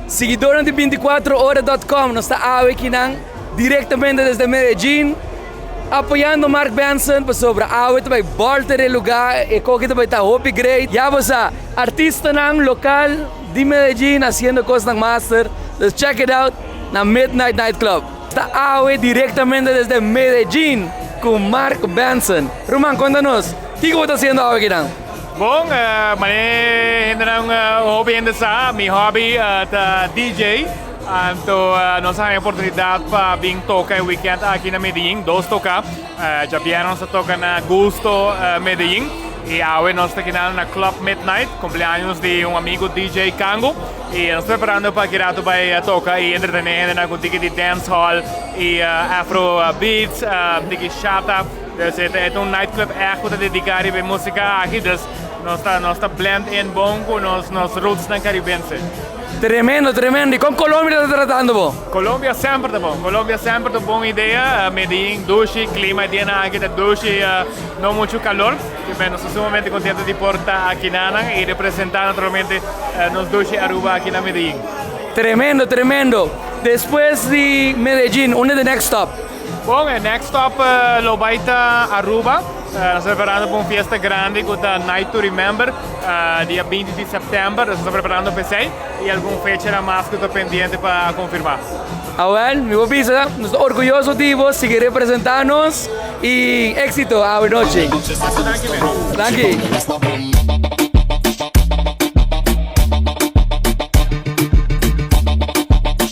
Siguidornan di 24ora.com, nos ta awe kinan directamente desde Medellin, apoyando Mark Benson pasobra awe ta bay bolter e lugar, e koki ta bay ta hopi great. Ya bo sa, artistanan local di Medellin haciendo cosnan master, dus check it out na Midnight Nightclub. Ta awe directamente desde Medellin cu Mark Benson. Ruman, conta nos, kico bo ta haciendo awe kinan? Bon, mane hendenan hopi hende sa, mi hobby ta DJ. Anto nos a haña oportunidat pa bin toka e weekend aki na Medellin, dos toka. Djabièrnè nos a toka na Gusto Medellin i awe nos ta kinan na Club Midnight, kumpleaños di un amigu DJ Kango. I nos ta preparando pa ki ratu bai toka i entretené hendenan ku tiki di dancehall i afro beats, tiki shata. Dus e ta un nightclub ègt ku ta dediká riba e músika aki, dus nos ta nos ta blend in bon ku nos nos rootsnan karibense. Tremendo, tremendo. I kon Colombia ta tratando bo? Colombia semper ta bon. Colombia semper ta un bon idea. Medellin dushi, klima e dianan aki ta dushi, no muchu kalor. Nos ta sumamente kontento di por ta akinanan i representá naturalmente nos dushi Aruba aki na Medellin. Tremendo, tremendo. Despues di Medellin, unda ta e next stop? Bon, e next stop lo bai ta Aruba. Nos ta preparando pa un fiesta grandi ku ta Night to Remember, dia 20 di sèptèmber. Nos ta preparando pa esei i algun fechanan mas ku ta pendiente pa konfirmá. Awèl, mi por bisa, nos ta orguyoso di bo, sigui representá nos i éksito awe nochi. Danki, men. Danki.